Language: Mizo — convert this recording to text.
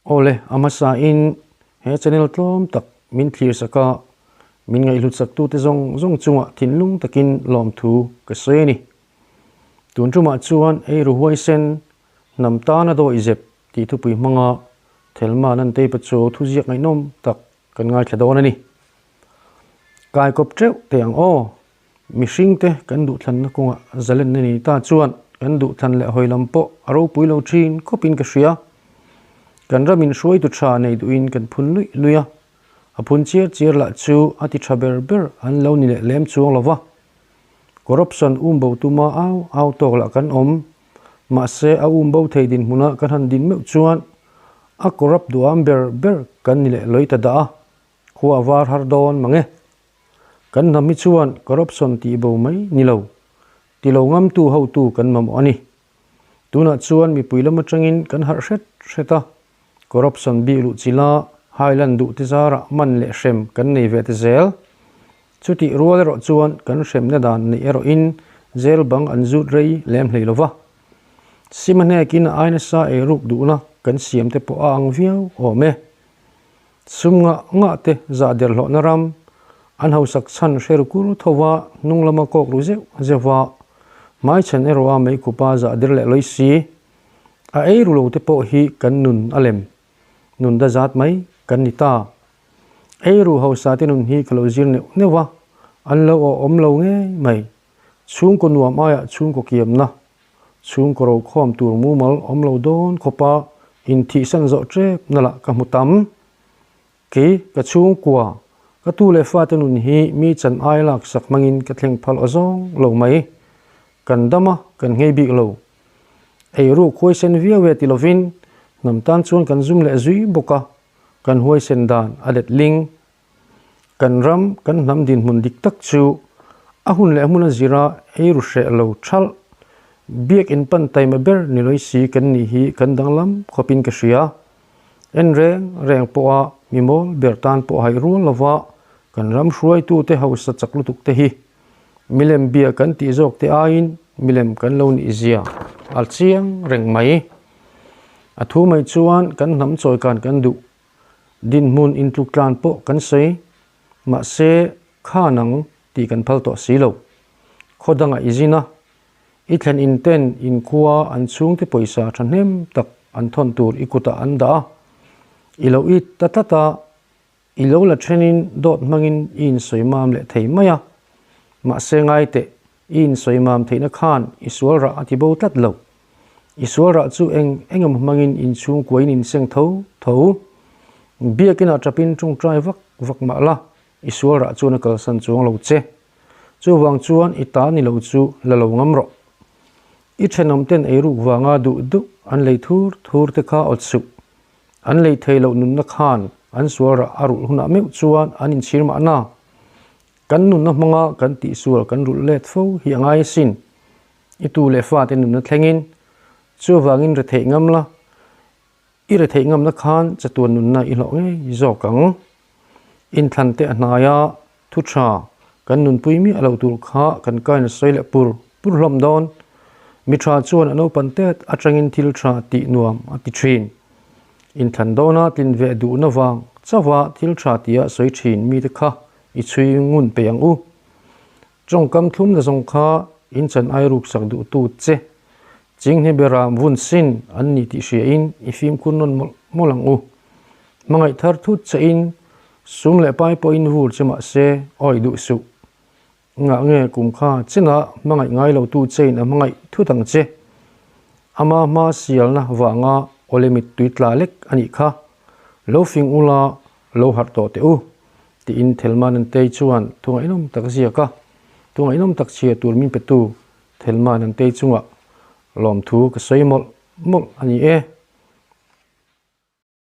Awle, a hmasa in he channel tlawm tak min thlir sak a, min ngaihhlut sak tute zawng zawng chungah thinlung takin lawmthu ka sawi a ni. Tun tumah chuan eiru huaisen hnam tana dawi zep tih thupui hmanga Thelma Nantei Pachuau thuziak ngaihnawm tak kan ngaithla dawn a ni. Kaikawp teuh teh ang aw, Mihringte kan duhthlanna kawngah zalenna nei ta chuan kan duhthlan leh hawi lam pawh a ropui lo thin khawpin ka hria. Kan ramin hruaitu tha nei duhin kan phun luih luih a, a phun chiar chiar lah chu a ti tha ber ber an lo ni leh lem chuang lo va. Corruption um bo tuma au au tawk lah kan awm, mahse a um bo thei dinhmuna kan han din meuh chuan a corrupt duham ber ber kan ni leh lawi ta dah a, khua a var har dawn mang e. Kan hnam hi chuan corruption tih bo mai ni lo, ti lo ngamtu hotu kan mamawh a ni. Tunah chuan mipui lam atangin kan harh hret hret a, corruption bik luh chila Highland duh te zarah man leh hrem kan nei ve ta zel. Chutih rual erawh chuan kan hremna dan neih erawhin jail bang an zut rei lem hlei lo va. Sim a hnekin a ai nasa eiruk duhna kan siam te pawh a ang viau awm e. Sum ngah ngah te zah der hlawhna ram, an hausak chhan hre ru kur tho va, hnung lama kawk ru zeuh zeuh va, hmaichhan erawh a meikhupa zah der leh lawi si. A ei ru lo te pawh hi kan nun a lem, nun da zat mai kan ni ta. Ei ru hausa te nun hi ka lo zir neuh neuh a, an lo awhawm lo ngei mai. Chhungkaw nuam aiah chhungkaw kiamna, Chhungkaw rokhawm tur mumal awm lo dawn khawpa inthihsan zawh tep na lah ka hmu tam. Kei ka chhungkua, ka tu leh fate nun hi mi chan ai lak sak hmangin ka thleng phal aw zawng lo mai. Kan dam a, kan nghei bik lo. Eiruk huaisen viau e ti lovin hnam tan chuan kan zum leh zui bawk a, kan huaisen dan a let ling. Kan ram, kan hnam dinhmun dik tak chu a hun leh hmun a zira ei ru hreh lo thalh, biakinn pan taima ber ni lawih si kan nih hi kan danglam khawpin ka hria. En reng reng pawha mi mawl ber tan pawh haih rual lova kan ram hruaitute hausa chak lutuk te hi milem bia kan tih zawk te aiin milem kan lo nih zia a chiang reng mai. A thu mai chuan kan hnam chawikan kan duh Dinhmun intluk tlan pawh kan sawi, mahse kha nang tih kan phal tawh si lo. Khaw dangah i zin a, i thlen in ten inkhua an chhungte pawisa thahnem tak an thawn tur i kutah an dah a, i lo it ta tlat a, i lo la thenin dawt hmangin i insawi mam leh thei mai a, mahse ngai teh I insawi mam theihna khan i sual rah a ti bo tlat lo. I sual rah chu eng eng emaw hmangin inchhungkuain inseng tho tho. Biakinah tapin tawngtai vak vak mah la, i sual rah chuan a kalsan chuang lo che. Chuvang chuan i ta ni lo chu la lo ngam rawh. I thenawmten eiruk vanga duh duh an lei thur thur te kha awt suh. An lei thei loh nunna khan an sual rah a rulh hunah meuh chuan an inchhir mahna. Kan nunna hmanga kan tihsual kan rulh let fo hi a ngai asin. I tu leh fate nunna thlengin chuvangin retheih ngam la, i retheih ngamna khan chatuan nunna i hlawh ngei zawk ang. Inthlan te a hnaia thu tha kan nunpui miah lo tur kha kan kaina sawi leh pur pur hlawm dawn. Mi tha chuan a naupan tet atangin thil tha tih nuam a ti thin. Inthlan dawna tlin ve duhna vang chauha thil tha tia sawi thin mite kha I chhui ngun peih ang u. Tawngkam thlumna zawng kha in chan ai ruk sak duhtu che Chinghne bera vun sin an ni tih hria in i fimkhur nawn mawlh mawlh ang u. Hmangaih thar thut che in sum leh pai pawh in vur che mah se awih duh suh. Ngah nge kum kha chenah hmangaih ngai lo tu che in a hmangaih thut ang che. Ama hma sialna vanga awle mittui tla lek a nih kha. Lo fing ula lo harh tawh teh u. Tiin Thelma Nantei chuan thu ngaihnawm tak a ziak a, thu ngaihnawm tak chhia tur min petu Thelma Nantei chungah lawmthu ka sawi mawlh mawlh a ni e.